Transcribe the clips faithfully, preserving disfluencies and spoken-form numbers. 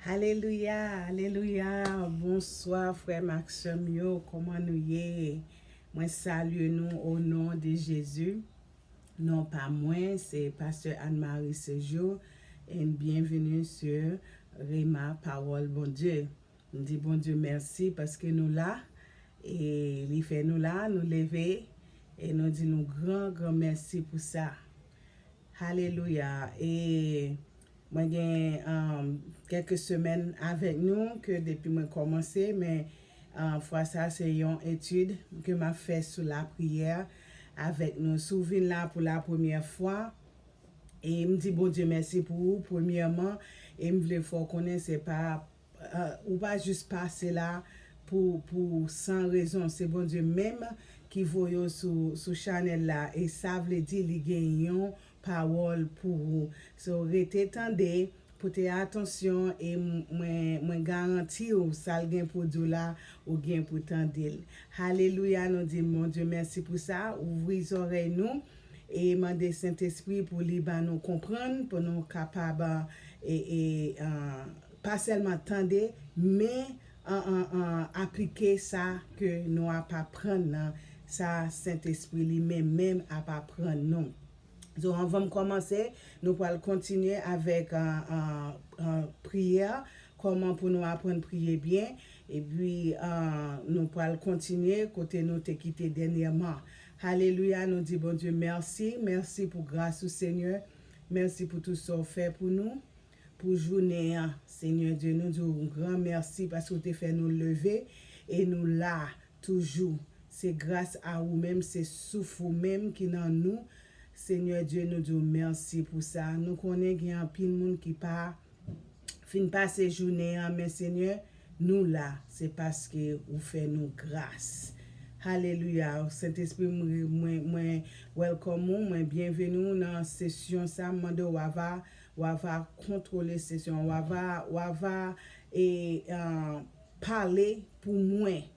Alelouya, alelouya. Bonswa, frè m ak sè m yo. Kòman nou ye? Mwen salye nou o non de Jezi. Non pa mwen, se Pastè Anne Marie Séjour. And bienvenue sur Rhema Pawòl Bondye. M di Bondye mèsi paske nou la. E li fè nou la, nou leve. E nou di nou gran, gran mèsi pou sa. Alelouya. E mwen gen um, kèk semèn avèk nou ke depi mwen kòmanse, men uh, fwa sa se yon etid ke m ap fè sou lapriyè avèk nou. Si w vin la pou la premyè fwa, e m di Bondye mèsi pou ou, premyèman, e m vle fè w konnen se pa uh, ou pa jis pase la pou, pou san rezon. Se Bondye menm ki voye w sou, sou chanèl la. E sa vle di li gen yon pawòl pou ou. So, rete tande, pote atansyon e mwen, mwen garanti w sa l gen pou di w la, ou gen pou tande l. Alelouya, nou di Bondye mèsi pou sa. Ouvri zòrèy nou e mande Sentespri pou li ba nou konprann, pou nou kapab e, e, uh, pa sèlman tande, men an, an, an, aplike sa ke nou ap aprann nan, sa Sentespri li menm menm ap aprann nou. So, anvan m kòmanse, nou pral kontinye avèk uh, uh, uh, priyè, kòman pou nou aprann priye byen. Epi uh, nou pral kontinye kote nou te kite dènyèman. Alelouya, nou di Bondye mèsi. Mèsi pou gras ou, Senyè. Mèsi pou tout sa w fè pou nou. Pou jounen an, Senyè Dye, nou di w yon gran mèsi paske w te fè nou leve e nou la toujou. Se gras a ou menm, se souf ou menm ki nan nou. Senyè Dye, nou di w mèsi pou sa. Nou konnen gen anpil moun ki pa fin pase jounen an, men Senyè, nou la, se paske ou fè nou gras. Alelouya. Sentespri, mwen, mwen, mwen welcome ou, mwen byenveni w nan sesyon sa. M mande w, w ava, w ava kontwole sesyon, w ava, w ava e, uh, pale pou mwen.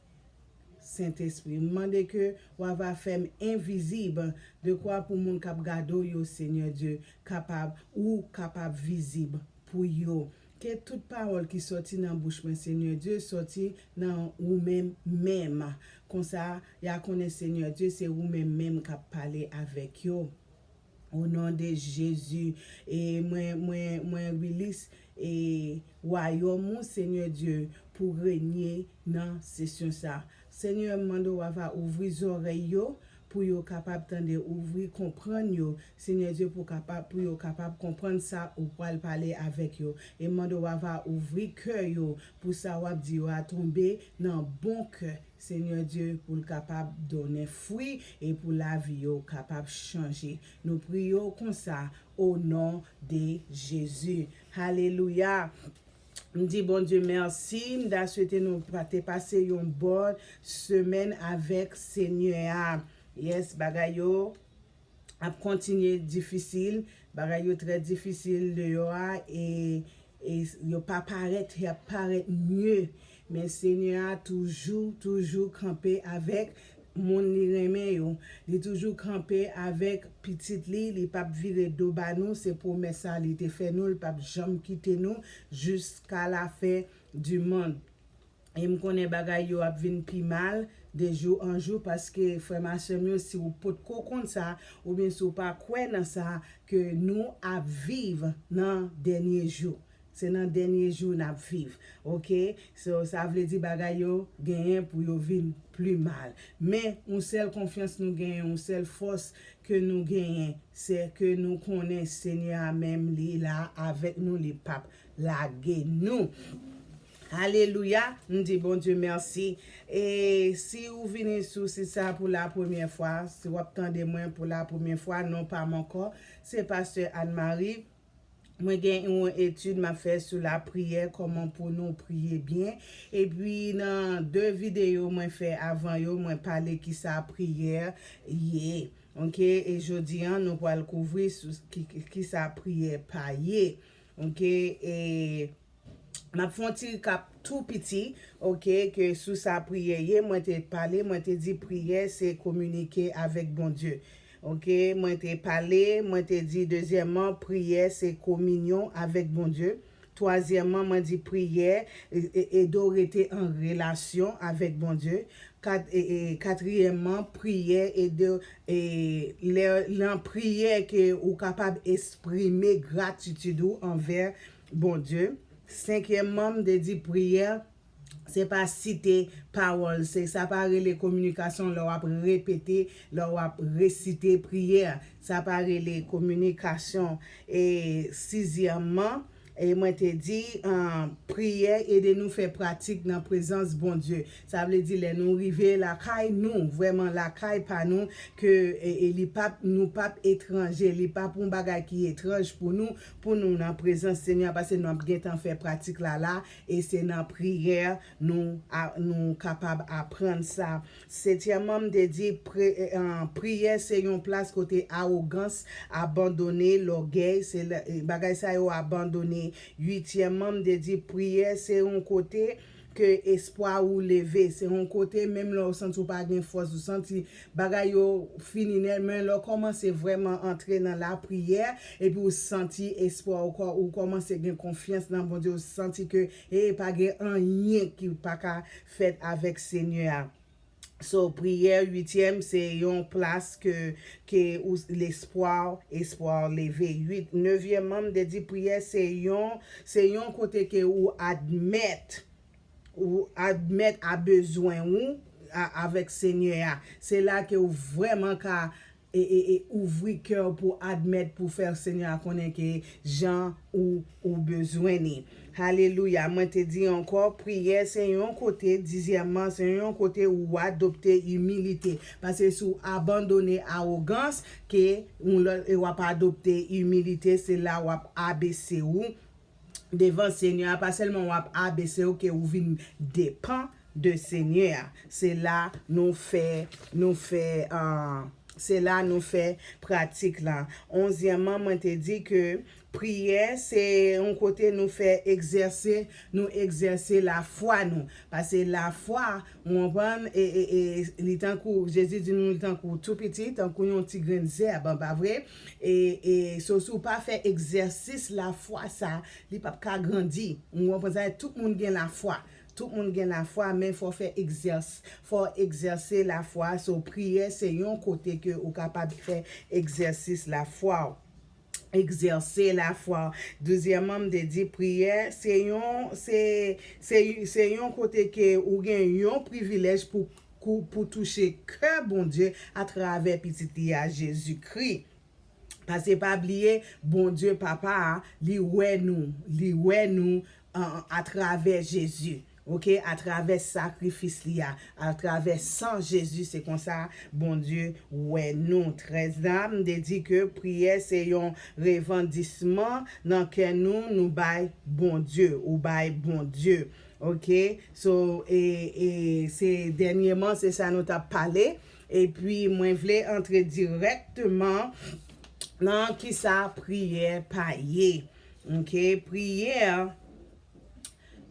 Sentespri, m mande ke w ava fè m envizib, dekwa pou moun k ap gade w yo, Senyè Dye, kapab, ou kapab vizib pou yo. Ke tout pawòl ki sòti nan bouch mwen, Senyè Dye, sòti nan ou menm menm. Konsa, y a konnen, Senyè Dye, se ou menm menm k ap pale avèk yo. O non de Jezi, e mwen, mwen, mwen release e wayòm ou, Senyè Dye, pou renye nan sesyon sa. Senyè, m mande w ava ouvri zòrèy yo pou yo kapab tande, ouvri konprann yo, Senyè Dye, pou kapab, pou yo kapab konprann sa ou pral pale avèk yo. E m mande w ava ouvri kè yo pou sa w ap di yo a tonbe nan bon kè, Senyè Dye, pou l kapab donnen fwi e pou lavi yo kapab chanje. Nou priye w konsa, o non de Jezi. Alelouya. M di Bondye mèsi. M ta swete nou pa te pase yon bon semèn avèk Senyè a. Yes, bagay yo ap kontinye difisil. Bagay yo trè difisil deyò a e, e yo pa parèt, y ap parèt mye. Men Senyè a toujou, toujou kanpe avèk moun li renmen yo. Li toujou kanpe avèk pitit li, li p ap vire do ba nou. Se pwomès sa li te fè nou, li p ap janm kite nou jiska lafen di mond. E m konnen bagay yo ap vin pi mal de jou an jou, paske frè m a sè m yo, si w potko konn sa, oubyen si w pa kwè nan sa, ke nou ap viv nan dènye jou. Se nan dènye jou n ap viv. Oke? So, sa vle di bagay yo genyen pou yo vin pi mal. Men, yon sèl konfyans nou genyen, yon sèl fòs ke nou genyen, se ke nou konnen Senyè a menm li la avèk nou, li p ap lage nou. Alelouya, m di Bondye mèsi. E si ou vini sou sit sa pou la premyè fwa, si w ap tande mwen pou la premyè fwa, non pa m ankò, se Pastè Anne Marie. Mwen gen yon etid m ap fè sou lapriyè, kòman pou nou priye byen. Epi nan de videyo mwen fè avan yo, mwen pale kisa priyè ye. Oke, e jodi an, nou pral kouvri sou ki, ki, kisa priyè pa ye. Oke, e m ap fè yon ti rekap tou piti, oke, ke sou sa priyè ye, mwen te pale, mwen te di priyè se kominike avèk Bondye. Oke, mwen te pale, mwen te di dezyèmman, priyè se kominyon avèk Bondye. Twazyèmman, mwen di priyè e, e, ede w rete an relasyon avèk Bondye. Kat, e, e, katriyèmman, priyè ede w, e, lè, nan priyè ke ou kapab eksprime gratitid ou anvè Bondye. Senkyèmman, m te di priyè, se pa site pawòl, se, sa pa rele kominikasyon lè w ap repete, lè w ap resite priyè. Sa pa rele kominikasyon. E sizyèmman, e mwen te di, ah, priyè ede nou fè pratik nan prezans Bondye. Sa vle di lè nou rive lakay nou, vrèman lakay pa nou, ke, e, e li pap, nou pap etranje, li pap yon bagay ki etranj pou nou, pou nou nan prezans Senyè a, paske nou ap gentan fè pratik la la, e se nan priyè nou, a, nou kapab aprann sa. Setyèmman, m te di, pre, e, an, priyè se yon plas kote awogans abandone, lògèy, se la, e, bagay sa yo abandone. Uityèmman, m te di, priyè se yon kote ke espwa ou leve. Se yon kote, menm lè ou santi ou pa gen fòs, ou santi bagay yo fini nèt, men lè w kòmanse vrèman antre nan lapriyè, epi ou santi espwa, ou kò-, ou kòmanse gen konfyans nan Bondye, ou santi ke, e, pa gen anyen ki pa ka fèt avèk Senyè a. So, priyè, uityèm, se yon plas ke, ke ou, lespwa, espwa leve. Uit, nevyèmman, m te di priyè, se yon, se yon kote ke ou admèt, ou admèt a bezwen ou a, avèk Senyè a. Se la ke ou vrèman ka e, e, e ouvri kè w pou admèt, pou fè Senyè a konnen ke jan ou, ou bezwen li. Alelouya. Mwen te di ankò, priyè se yon kote, dizyèmman, se yon kote ou adopte imilite. Paske si w abandone awogans, ke yon lòt, e w ap adopte imilite, se la w ap abese ou devan Senyè a, pa sèlman w ap abese w, ke ou vin depan de Senyè a. Se la nou fè, nou fè, ah, se la nou fè pratik la. Onzyèmman, mwen te di ke priyè, se yon kote nou fè egzèse, nou egzèse lafwa nou. Paske lafwa, ou konprann, e, e, e, li tankou, Jezi di nou, li tankou tou piti, tankou yon ti grenn zèb, pa vre? E, e, so, si w pa fè egzèsis lafwa sa, li p ap ka grandi. Ou konprann sa? Tout moun gen lafwa. Tout moun gen lafwa, men fò fè egzès-, fò egzèse lafwa. So, priyè, se yon kote ke ou kapab fè egzèsis lafwa w. Egzèse lafwa w. Dezyèmman, m te di priyè, se yon, se, se, se yon kote ke ou gen yon privilèj pou, pou, pou touche kè Bondye atravè Pitit li a, Jezikri. Paske pa bliye, Bondye Papa a, li wè nou, li wè nou, an, atravè Jezi, oke, atravè sakrifis li a, atravè san Jezi, se konsa Bondye wè nou. Trèz la, m te di ke priyè se yon revandisman nan kè nou, nou bay Bondye, ou bay Bondye. Oke, so, e, e se dènyèman, se sa nou t ap pale. Epi, mwen vle antre dirèkteman nan kisa priyè pa ye. Oke, priyè,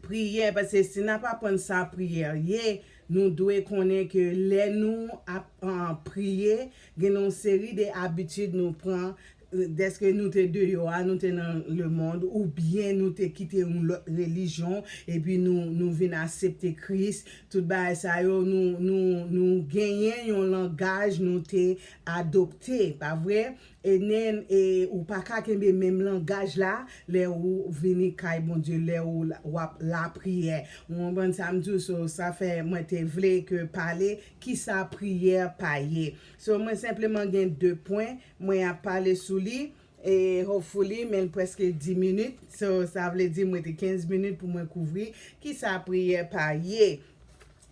priyè, paske si n ap aprann sa priyè ye, nou dwe konnen ke lè nou ap, ah, priye, gen yon seri de abitid nou pran, dèske nou te deyò a, nou te nan lemonn, oubyen nou te kite yon lòt relijyon, epi nou, nou vin aksepte Kris. Tout bagay sa yo, nou, nou, nou genyen yon langaj nou te adopte, pa vre? E nen, e ou pa ka kenbe menm langaj la lè ou vini kay Bondye, lè ou la, w ap lapriyè. Ou konprann sa m di w? So, sa fè mwen te vle ke pale kisa priyè pa ye. So, mwen senpleman gen de pwen, mwen ap pale sou li, e hopefully, men l prèske dis minit. So, sa vle di mwen te kenz minit pou mwen kouvri kisa priyè pa ye.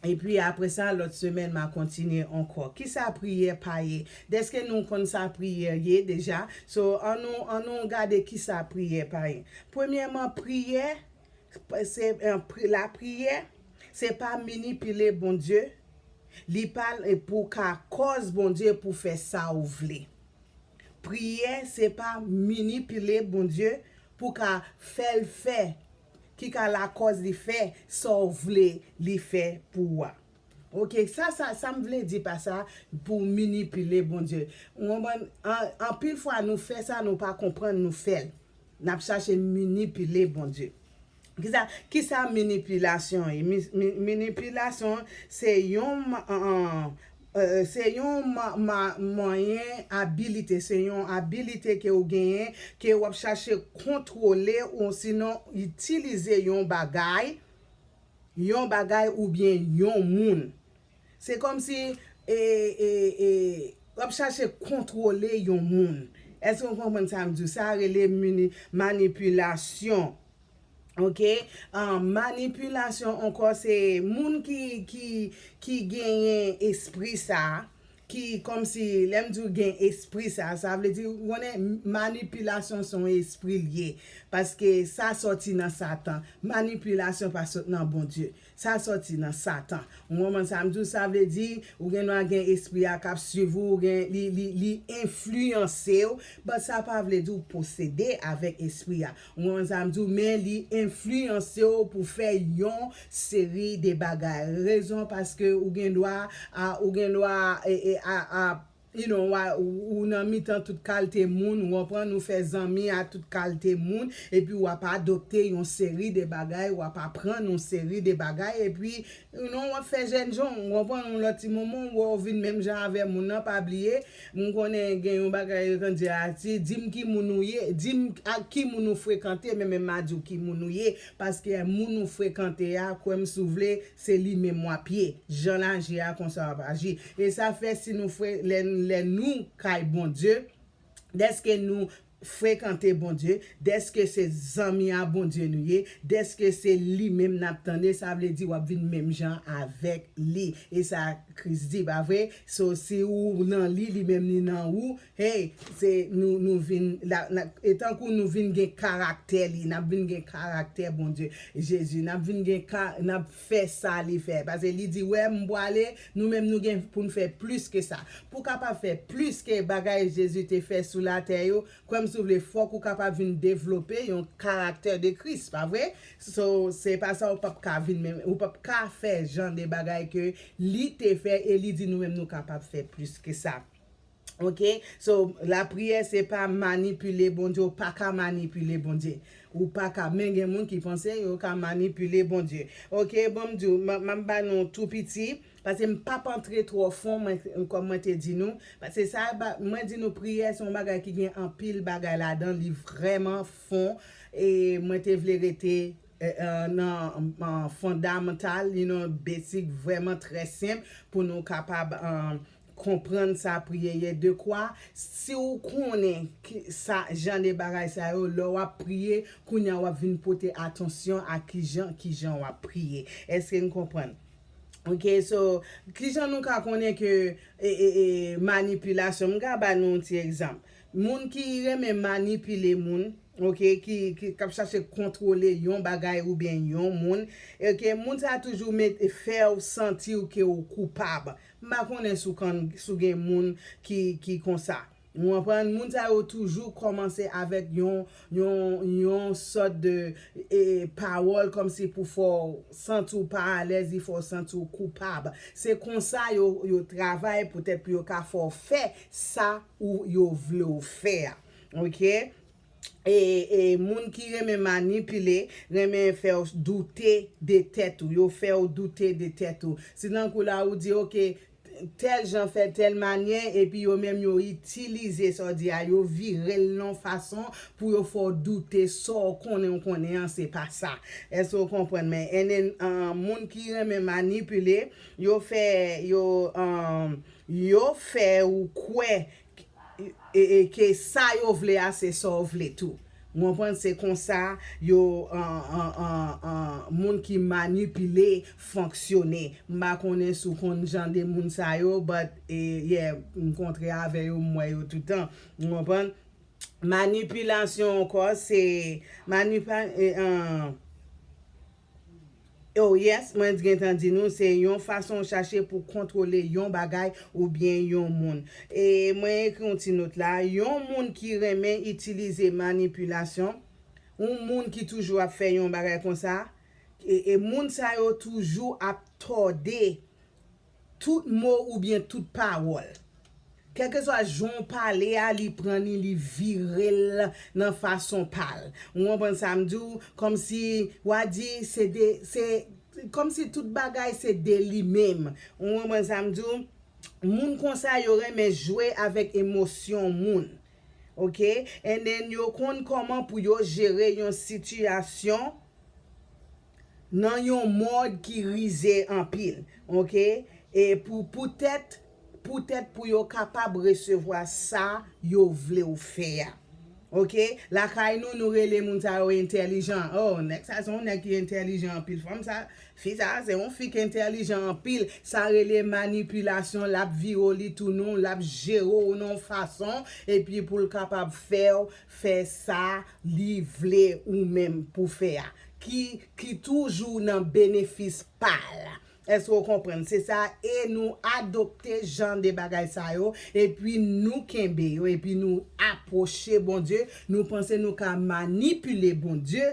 Epi apre sa, lòt semèn, m a kontinye ankò. Kisa priyè pa ye? Dèske nou konn sa priyè ye deja, so, ann nou, ann nou gade kisa priyè pa ye. Premyèman, priyè, se, eh, pri-, lapriyè, se pa minipile Bondye. Li pa l-, pou ka kòz Bondye pou fè sa ou vle. Priyè, se pa minipile Bondye pou ka fè l fè, ki ka lakòz li fè sa w vle li fè pou ou a. Oke, sa, sa, sa m vle di pa sa, pou minipile Bondye. Ou konprann? An-, anpil fwa nou fè sa, nou pa konprann, nou fè l. N ap chache minipile Bondye. Kisa, kisa manipilasyon ye? Mi- mi- Manipilasyon se yon ma- an- an- eh, se yon ma- ma- manyen abilite, se yon abilite ke ou genyen, ke w ap chache kontwole ou sinon itilize yon bagay, yon bagay oubyen yon moun. Se kòmsi e, e, e, w ap chache kontwole yon moun. Èske w konprann sa m di w? Sa rele mini- manipilasyon. Ok? An, manipilasyon ankò, se moun ki, ki, ki genyen espri sa, ki kòmsi, lè m di w gen espri sa, sa vle di, ou konnen manipilasyon se yon espri l ye, paske sa sòti nan Satan. Manipilasyon pa sot nan Bondye. Sa sòti nan Satan. Ou konprann sa m di w? Sa vle di, ou gen dwa gen espri a k ap swiv ou, ou gen, li, li, li enfliyanse w, but sa pa vle di w posede avèk espri a. Ou konprann sa m di w? Men li enfliyanse w pou fè yon seri de bagay. Rezon paske ou gen dwa, a, ou gen dwa, e, e, a, a, you know, wa- ou ou nan mitan tout kalte moun, ou konprann, ou fè zanmi a tout kalte moun, epi w ap adopte yon seri de bagay, w ap aprann yon seri de bagay, epi, you know, w ap fè jènjan, ou konprann, yon lòt ti moman, w wè w vin menm jan avè moun nan, pa bliye, m konnen gen yon bagay yo konn di a, di m ki moun ou ye, di m ak ki moun ou frekante, men menm m a di w ki moun ou ye, paske moun ou frekante a, kwè m si w vle, se li menm w ap ye. Jan l aji a, konsa w ap aji. E sa fè si nou fre, lè, lè nou kay Bondye, dèske nou frekante Bondye, dèske se zanmi a Bondye nou ye, dèske se li menm n ap tande, sa vle di w ap vin menm jan avèk li. E sa Kris di, pa vre? So, si ou nan li, li menm li nan ou, hey, se nou, nou vin, la, la, e tankou nou vin gen karaktè li, n ap vin gen karaktè Bondye, Jezi, n ap vin gen ka, n ap fè sa li fè. Paske li di, wè, m pwale, nou menm nou gen pou n fè plis ke sa. Pou w kapab fè plis ke bagay Jezi te fè sou latè yo, kwè m si w vle, fòk ou kapab vin devlope yon karaktè de Kris, pa vre? So, se pa sa ou p ap ka vin menm, ou p ap ka fè jan de bagay ke li te fè e li di nou menm nou kapab fè plis ke sa. Ok? So, lapriyè se pa manipile Bondye, ou pa ka manipile Bondye. Ou pa ka, men gen moun ki panse yo ka manipile Bondye. Ok, bon, m di w, m, m ap ba nou tou piti, paske m p ap antre twò fon, mwen, kòm mwen te di nou, paske sa, ba- mwen di nou priyè se yon bagay ki gen anpil bagay ladan, li vrèman fon, e mwen te vle rete, e, e, nan, nan fondamantal, you know, basic, vrèman trè senp pou nou kapab, e, konprann sa priye ye. Dekwa, si w konnen ki, sa, jan de bagay sa yo, lè w ap priye, kounye a w ap vin pote atansyon a kijan, kijan w ap priye. Èske n konprann? Ok, so, kijan nou ka konnen ke, e, e, e, manipilasyon? M ka ba nou yon ti egzanp. Moun ki renmen manipile moun, ok, ki, ki, k ap chache kontwole yon bagay oubyen yon moun, ok, moun sa a toujou met, fè w santi w ke w koupab. M pa konnen si w konn, si w gen moun ki, ki konsa. Ou konprann? Moun sa yo toujou kòmanse avèk yon, yon, yon sòt de, e, pawòl kòmsi pou fè w santi w pa alèz, li fè w santi w koupab. Se konsa yo, yo travay poutèt pou yo ka fè w fè sa ou yo vle w fè a. Ok? E, e moun ki renmen manipile, renmen fè w doute de tèt ou. Yo fè w doute de tèt ou. Si nan kou la ou di, ok, tèl jan fè tèl manyè, epi yo menm yo itilize sa w di a, yo vire l nan yon fason pou yo fè w doute sa w konnen w konnen an, se pa sa. Èske w konprann? Men, and then, uh, moun ki renmen manipile, yo fè, yo, um, yo fè ou kwè e, e, ke sa yo vle a, se sa w vle tou. Ou konprann? Se konsa yo, an, an, an, an, moun ki manipile fonksyone. M pa konnen si w konn jan de moun sa yo, but, e, yeah, m kontre avè yo, m wè yo toutan. Ou konprann? Manipilasyon ankò, se manipa-, e, an, Oh yes, mwen gentan di nou, se yon fason w chache pou kontwole yon bagay oubyen yon moun. E mwen ekri yon ti not la, yon moun ki renmen itilize manipilasyon, yon moun ki toujou ap fè yon bagay konsa, e, e moun sa yo toujou ap tòde tout mo oubyen tout pawòl. Kèlkeswa jan w pale a, li pran ni, li vire l nan fason pa l. Ou konprann sa m di w? Kòmsi w a di se de, se kòmsi tout bagay se de li menm. Ou konprann sa m di w? Moun konsa yo renmen jwe avèk emosyon moun. Ok? And then yo konn kòman pou yo jere yon sitiyasyon nan yon mòd ki rize anpil. Ok? E pou poutèt poutèt pou yo kapab resevwa sa yo vle w fè a. Ok? Lakay nou, nou rele moun sa yo entèlijan. Oh, nèg sa se yon nèg ki entèlijan anpil. Fanm sa, fi sa se yon fi ki entèlijan anpil. Sa rele manipilasyon. L ap vire w, li tounen w, l ap jere w nan yon fason epi pou l kapab fè w fè sa li vle ou menm pou fè a, ki, ki toujou nan benefis pa l. Èske w konprann? Se sa, e nou adopte jan de bagay sa yo, epi nou kenbe yo, epi nou apwoche Bondye, nou panse nou ka manipile Bondye,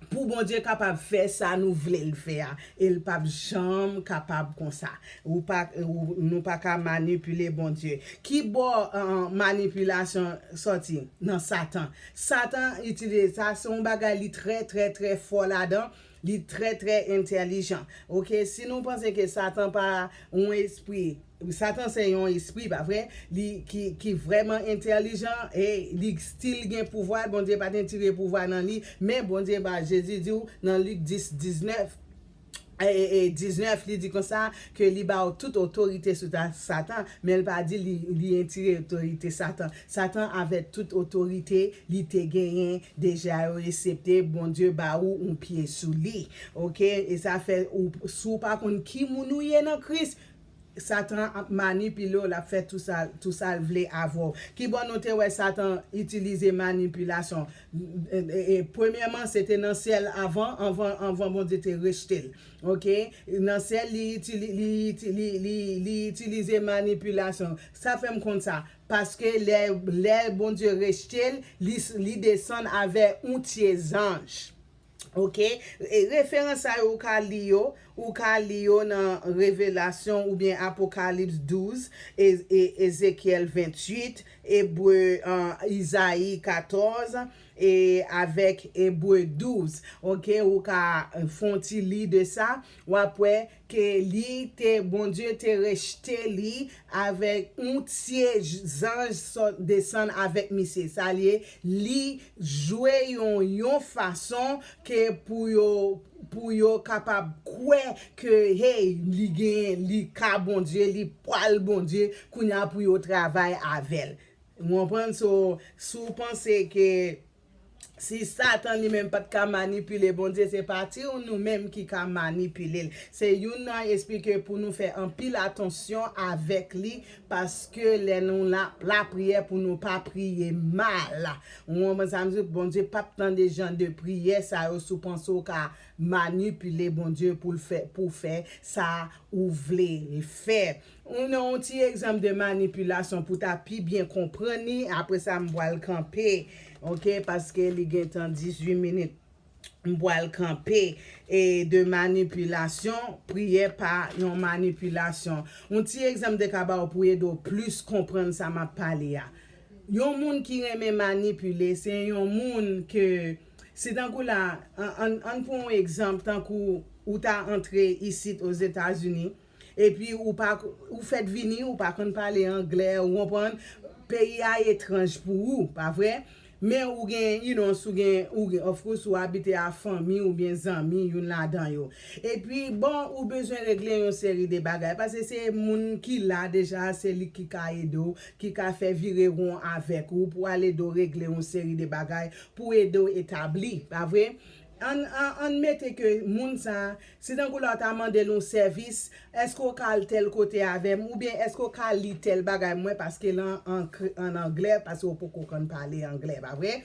pou Bondye kapab fè sa nou vle l fè a, e l p ap janm kapab konsa. Ou pa, ou, nou pa ka manipile Bondye. Ki bò, uh, manipilasyon sòti? Nan Satan. Satan itilize sa, se yon bagay li trè, trè, trè fò ladan, li trè, trè entèlijan. Ok, si nou panse ke Satan pa yon espri, Satan se yon espri, pa vre? Li ki, ki vrèman entèlijan, e li still gen pouvwa, Bondye pa t retire pouvwa nan li, men Bondye ba, Jezi di w nan Lik dis, diznèf, e, e, diznèf, li di konsa ke li ba w tout otorite sou ta, Satan, men l pa di li, li retire otorite Satan. Satan avè tout otorite li te genyen deja yo, eksepte Bondye ba ou yon pye sou li. Ok? E sa fè, ou, si w pa konn ki moun ou ye nan Kris, Satan ap manipile w, l ap fè tou sa, tou sa l vle avè w. Ki bò nou te wè Satan itilize manipilasyon? E, e, e, premyèman, se te nan syèl avan, anvan, anvan Bondye te rejte l. Ok? Nan syèl, li, itili, li, li, li, li itilize manipilasyon. Sa fè m konn sa. Paske lè, lè Bondye rejte l, li, li desann avè yon tye zanj. Ok? E referans sa yo, ou ka li yo, ou ka li yo nan Revelasyon oubyen Apokalips douz, e, e, Ezekyèl venntuit, Ebre, uh, Izayi katòz, e avèk Ebre douz. Ok? Ou ka, uh, fè yon ti li de sa, w ap wè ke li te, Bondye te rejte li avèk yon tye zanj sot desann avèk misye. Sa l ye, li jwe yon, yon fason ke pou yo, pou yo kapab kwè ke, hey, li gen, li ka Bondye, li pwal Bondye, kounye a pou yo travay avè l. Ou konprann? So, si w panse ke si Satan li menm pa t ka manipile Bondye, se pati w nou menm ki ka manipile l. Se youn nan espri ke pou nou fè anpil atansyon avèk li, paske lè nou la, lapriyè pou nou pa priye mal. Ou konprann sa m di? Bondye p ap tande jan de priyè sa yo si w panse w ka manipile Bondye pou l fè, pou fè sa ou vle l fè. Ou nan yon ti egzanp de manipilasyon pou ta pi byen konprann li, apre sa m pral kanpe, ok, paske li gentan dizuit minit. M pral kanpe, e de manipilasyon, priyè pa yon manipilasyon. Yon ti egzanp de ka ba w pou ede w plis konprann sa m ap pale a. Yon moun ki renmen manipile, se yon moun ke, se tankou la, an, an, ann pran yon egzanp, tankou ou ta antre isit Ozetazini, epi ou pa, ou fèt vini, ou pa konn pale anglè, ou konprann, peyi a etranj pou ou, pa vre? Men ou gen, you know, si w gen, ou gen, of course, ou abite a fanmi oubyen zanmi, youn ladan yo. Epi, bon, ou bezwen regle yon seri de bagay, paske se moun ki la deja, se li ki ka ede w, ki ka fè vire won avèk ou, pou al ede w regle yon seri de bagay, pou ede w etabli, pa vre? Ann, ann, ann mete ke moun sa, si tankou la w ta mande l yon sèvis, èske w ka al tèl kote avè m, oubyen èske w ka li tèl bagay mwen, paske l an, an, an anglè, paske w poko konn pale anglè, pa vre?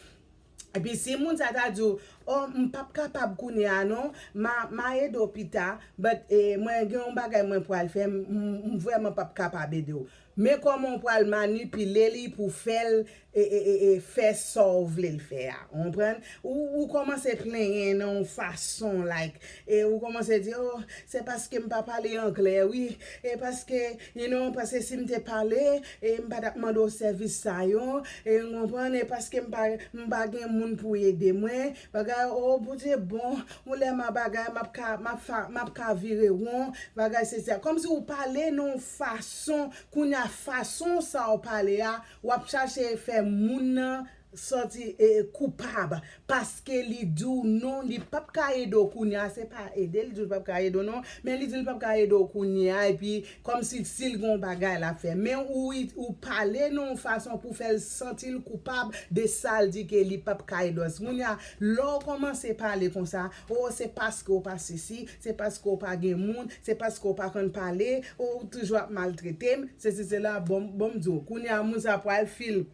Epi si moun sa ta di w, Oh, m p ap kapab kounye a non, ma, ma ede w pita, but eh, mwen gen yon bagay mwen pral fè, m, m, m vrèman p ap kapab ede w. Men kòman w pral manipile li pou fè l e, e, e, e, fè sa w vle l fè a. Ou konprann? Ou, ou kòmanse plenyen nan yon fason, like, e ou kòmanse di, oh, se paske m pa pale anglè, wi. E paske, you know, paske si m te pale, e m pa t ap mande w sèvis sa yo. E ou konprann? E paske m pa, m pa gen moun pou ede mwen. Bagay, oh, Bondye bon. Ou lè m a bagay, m ap ka, m ap fa, m ap ka vire won. Bagay, se sa. Kòmsi ou pale nan yon fason, kounye a fason sa w pale a, w ap chache fè moun nan santi e, e, koupab paske li di w non, li p ap ka ede w kounye a, se pa ede l di w li p ap ka ede w non, men li di l p ap ka ede w kounye a, epi kòmsi si l gen yon bagay l ap fè. Men ou, ou pale nan yon fason pou fè l santi l koupab de sa l di ke li p ap ka ede w. Kounye a, lè w kòmanse pale konsa, o, se paske w pa sesi, se paske w pa gen moun, se paske w pa konn pale, o, ou toujou ap maltrete m, sesi, sela, bon, bon, m di w, kounye a, moun sa pral fil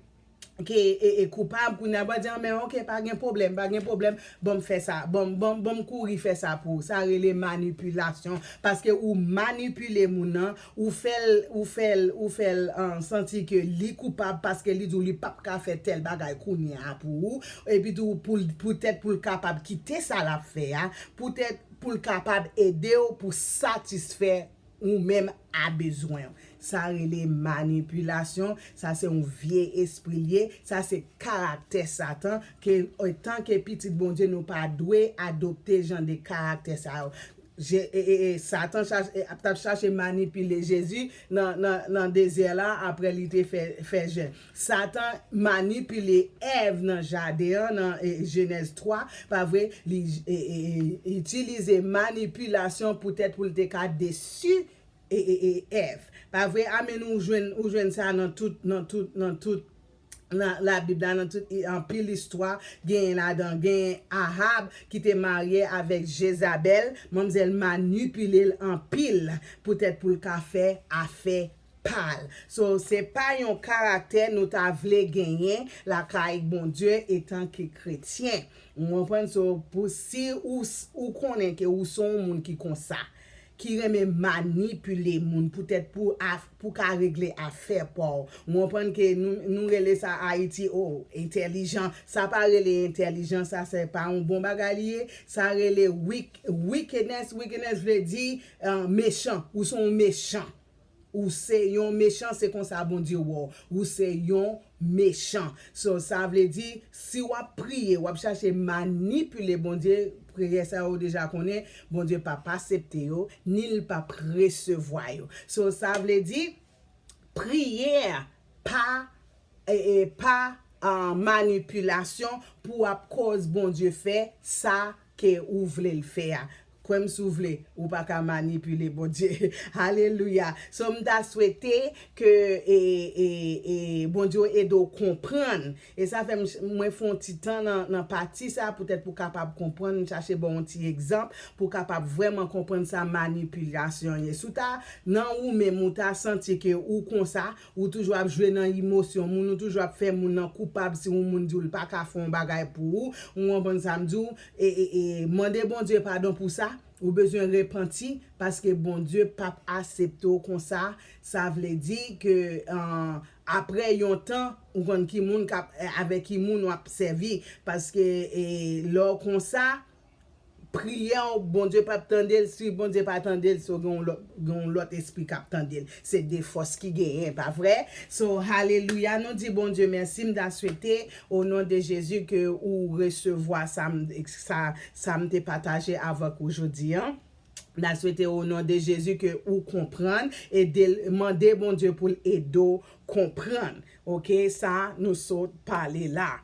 ke e, e koupab, kounye a, w a di, men ok, pa gen pwoblèm, pa gen pwoblèm, bon, m fè sa, bon, bon, bon, m kouri fè sa pou ou. Sa rele manipilasyon, paske ou manipile moun nan, ou fè l, ou fè l, ou fè l, ah, santi ke li koupab paske li di w li p ap ka fè tèl bagay kounye a pou ou, epi tou pou l, poutèt pou l kapab kite sa l ap fè a, poutèt pou l kapab ede w pou satisfè ou menm a bezwen w. Sa rele manipilasyon, sa se yon vye espri l ye, sa se karaktè Satan, ke antanke pitit Bondye nou pa dwe adopte jan de karaktè sa yo. Je, e, e, e, Satan chache, e, ap t ap chache manipile Jezi nan, nan, nan dezè la, apre li te fè, fè jèn. Satan manipile Èv nan jaden an, nan e, Jenèz twa, pa vre, li e, e, e, itilize manipilasyon poutèt pou l te ka desi e, e, e, Èv. Pa vre, amen, ou jwenn, ou jwenn sa nan tout, nan tout, nan tout, nan Labib la, nan tout, anpil istwa, genyen ladan, genyen Ahab ki te marye avèk Jezabèl, manmzèl manipile l anpil, poutèt pou l ka fè afè pa l. So, se pa yon karaktè nou ta vle genyen lakay Bondye etanke kretyen. Ou konprann? So, pou si ou, ou konnen ke ou se yon moun ki konsa, ki renmen manipile moun poutèt pou, pou ka regle afè pa w. Ou konprann ke nou, nou rele sa Ayiti, o, entèlijan. Sa pa rele entèlijan, sa se pa yon bon bagay li ye. Sa rele weak, wickedness. Wickedness vle di, ah, mechan. Ou se yon mechan. Ou se yon mechan, se konsa Bondye wè w. Ou se yon mechan. So, sa vle di, si w ap priye, w ap chache manipile Bondye, priyè sa yo deja konnen, Bondye p ap aksepte yo, ni l p ap resevwa yo. So, sa vle di, priyè pa e, e pa, ah, manipilasyon pou w ap koz Bondye fè sa ke ou vle l fè a. Kwè m si w vle, ou pa ka manipile Bondye. Alelouya. So, m ta swete ke e, e, e, Bondye ede w konprann. E sa fè m, mwen fè yon ti tan nan, nan pati sa, poutèt pou kapab konprann, m chache ba w yon ti egzanp, pou kapab vrèman konprann sa manipilasyon ye. Si w ta nan ou menm, ou ta santi ke ou konsa, ou toujou ap jwe nan emosyon moun, ou toujou ap fè moun nan koupab si yon moun di w l pa ka fè yon bagay pou ou, ou konprann sa m di w, e, e, e, mande Bondye padon pou sa, ou bezwen repanti, paske Bondye p ap aksepte w konsa, sa vle di ke, ah, apre yon tan, ou konn ki moun k ap, avèk ki moun w ap sèvi, paske, e, lè w konsa, priyè w, Bondye p ap tande l, si Bondye pa tande l, so gen yon lòt, gen yon lòt espri k ap tande l. Se de fòs ki genyen, pa vre? So, alelouya, nou di Bondye mèsi, m ta swete, o non de Jezi, ke ou resevwa sa m, sa, sa m te pataje avèk ou jodi an. M ta swete, o non de Jezi, ke ou konprann, e de, mande Bondye pou l ede w konprann. Oke, sa nou sot pale la.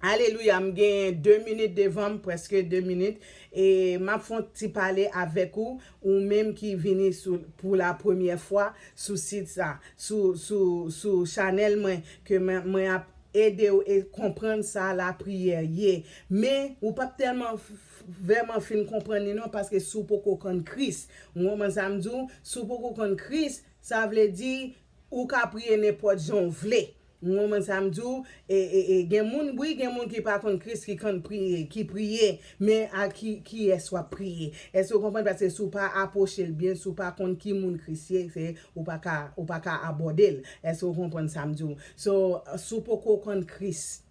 Alelouya, m gen de minit devan m, prèske de minit, e m ap fè yon ti pale avèk ou, ou menm ki vini sou, pou la premyè fwa sou sit sa, sou, sou, sou chanèl mwen, ke mwen, mwen ap ede w e konprann sa lapriyè ye. Men, ou p ap tèlman f-, f-, vrèman fin konprann li non, paske si w poko konn Kris, ou konprann sa m di w, si w poko konn Kris, sa vle di, ou ka priye nenpòt jan w vle. Ou konprann sa m di w? E, e, e, gen moun, wi, gen moun ki pa konn Kris, ki konn priye, ki priye, men a ki, kiyès w ap priye? Èske w konprann? Paske si w pa apwoche l byen, si w pa konn ki moun Kris ye, se, ou pa ka, ou pa ka abòde l. Èske w konprann sa m di w? So, si w poko konn Kris,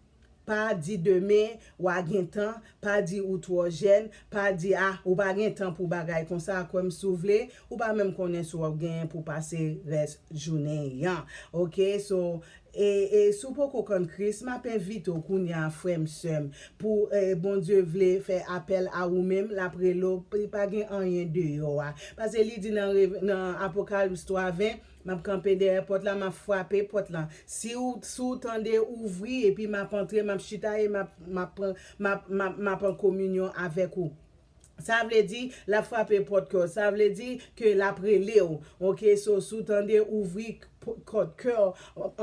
pa di demen w a gen tan, pa di ou twò jèn, pa di, ah, ou pa gen tan pou bagay konsa, kwè m si w vle, ou pa menm konnen si w ap genyen pou pase rès jounen an. Oke, so, e, e, si w poko konn Kris, m ap envite w kounye a, frè m, sè m, pou, e, Bondye vle fè apèl a ou menm, l ap rele w, li pa gen anyen deyò a. Paske li di nan Reve-, nan Apokalips twa ven, m ap kanpe dèyè pòt la, m ap frape pòt la. Si w, si w tande ouvri, epi m ap antre, m ap chita e m ap, m ap pran, m ap, m ap, m ap an kominyon avèk ou. Sa vle di, l ap frape pòt kè w. Sa vle di ke l ap rele w. Oke, so, si w tande ouvri p-, pòt kè w,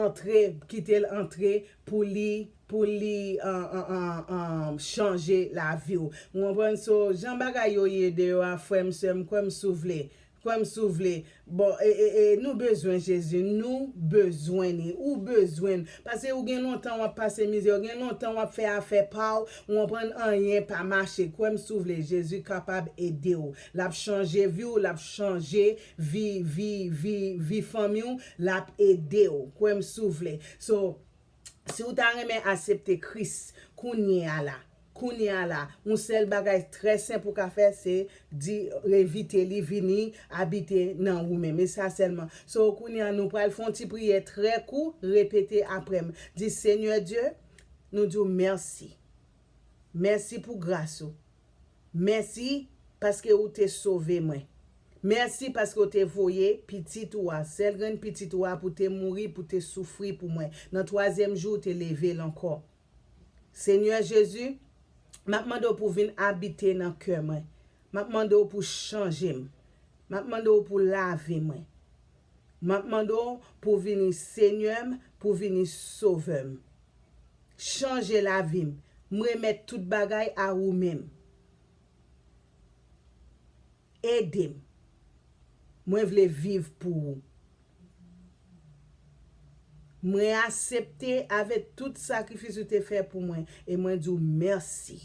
antre, kite l antre pou li, pou li, an, an, an, an, chanje lavi w. Ou konprann? So, jan bagay yo ye deyò a, frè m, sè m, kwè m si w vle. Kwè m si w vle. Bon, e, e, e, nou bezwen Jezi. Nou bezwen li. Ou bezwen l. Paske ou gen lontan w ap pase mizè. Ou gen lontan w ap fè afè pa w. Ou konprann? Anyen pa mache. Kwè m si w vle. Jezi kapab ede w. L ap chanje vi w. L ap chanje vi, vi, vi, vi fanmi w. L ap ede w. Kwè m si w vle. So, si w ta renmen aksepte Kris kounye a la, kounye a la, yon sèl bagay trè senp ou ka fè, se di, envite li vini abite nan ou menm. E sa sèlman. So, kounye a, nou pral fè yon ti priyè trè kou, repete apre m. Di, Senyè Dye, nou di w mèsi. Mèsi pou gras ou. Mèsi paske ou te sove mwen. Mèsi paske ou te voye pitit ou a, sèl grenn pitit ou a, pou te mouri, pou te soufri pou mwen. Nan twazyèm jou, ou te leve l ankò. Senyè Jezi, m ap mande w pou vin abite nan kè mwen. M ap mande w pou chanje m. M ap mande w pou lave mwen. M ap mande w pou vini Senyè m, pou vini Sovè m. Chanje lavi m. M remèt tout bagay a ou menm. Ede m. Mwen vle viv pou ou. Mwen aksepte avèk tout sakrifis ou te fè pou mwen. E mwen di w mèsi.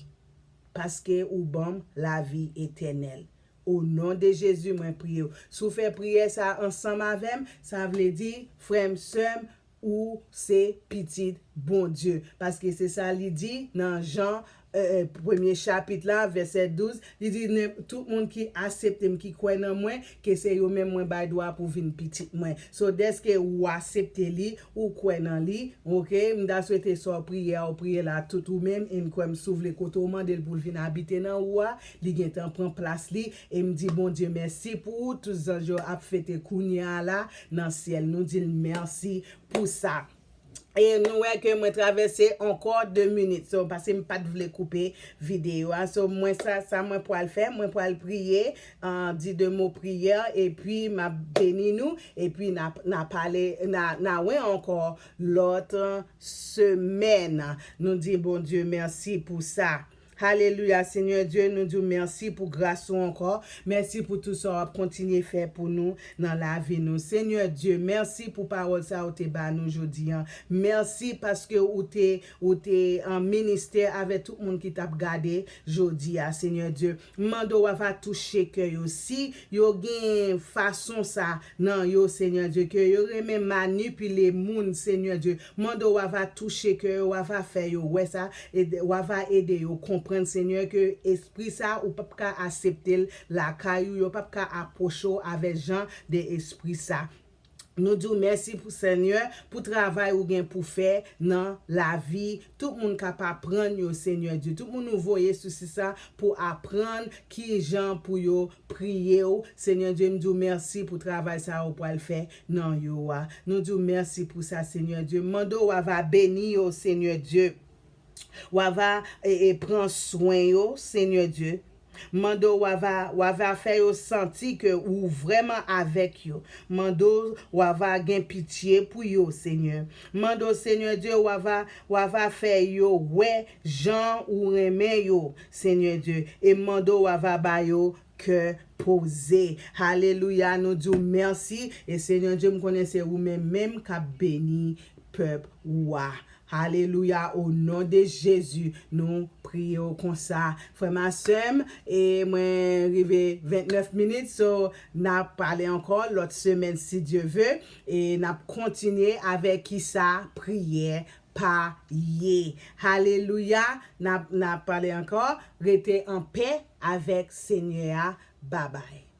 Paske ou ban m lavi etènèl. O non de Jezi, mwen priye w. Si w fè priyè sa ansanm avè m, sa vle di, frè m, sè m, ou se pitit Bondye. Paske se sa li di nan Jan, eh, eh, premye chapit la, vèsè douz, li di, "Nen-, tout moun ki aksepte m, ki kwè nan mwen, ke se yo menm mwen bay dwa pou vin pitit mwen." So, dèske ou aksepte li, ou kwè nan li, oke, m ta swete sa w priye a, ou priye la tout ou menm, e m kwè m si w vle kote w mande l pou l vin abite nan ou a, li gentan pran plas li, e m di Bondye mèsi pou ou, tout zanj yo ap fete kounye a la nan syèl, nou di l mèsi pou sa. E nou wè ke mwen travèse ankò de minit, so, paske m pa t vle koupe videyo a. So, mwen sa, sa mwen pral fè, mwen pral priye, an, di de mo priyè, epi m ap beni nou, epi n a, n a pale, n a, n a wè ankò lòt semèn. Nou di Bondye mèsi pou sa. Alelouya, Senyè Dye, nou di w mèsi pou gras ou ankò. Mèsi pou tout sa w ap kontinye fè pou nou nan lavi nou. Senyè Dye, mèsi pou pawòl sa ou te ba nou jodi a. Mèsi paske ou te, ou te an ministè avèk tout moun ki t ap gade jodi a, Senyè Dye. M mande w ava touche kè yo. Si yo gen fason sa nan yo, Senyè Dye, ke yo renmen manipile moun, Senyè Dye, mande w ava touche kè yo, w ava fè yo wè sa, e w ava ede yo konprann, Senyè, ke espri sa, ou p ap ka aksepte l lakay ou, yo p ap ka apwoche w avèk jan de espri sa. Nou di w mèsi pou, Senyè, pou travay ou gen pou fè nan lavi tout moun k ap aprann yo, Senyè Dye. Tout moun ou voye sou sit sa pou aprann ki jan pou yo priye w. Senyè Dye, m di w mèsi pou travay sa ou pral fè nan yo a. Nou di w mèsi pou sa, Senyè Dye. M mande w ava beni yo, Senyè Dye. W ava, e, e, pran swen yo, Senyè Dye. M mande w ava, w ava fè yo santi ke ou vrèman avèk yo. M mande w, w ava gen pitye pou yo, Senyè. M mande w, Senyè Dye, w ava, w ava fè yo wè jan ou renmen yo, Senyè Dye. E m mande w ava ba yo kè poze. Alelouya, nou di w mèsi. E Senyè Dye, m konnen se ou menm menm k ap beni pèp ou a. Alelouya, o non de Jezi, nou priye w konsa. Frè m a sè m, e mwen rive vennèf minit, so n ap pale ankò lòt semèn si Dye ve, e n ap kontinye avèk kisa priyè pa ye. Alelouya, n ap, n ap pale ankò, rete an pè avèk Senyè a. Babay.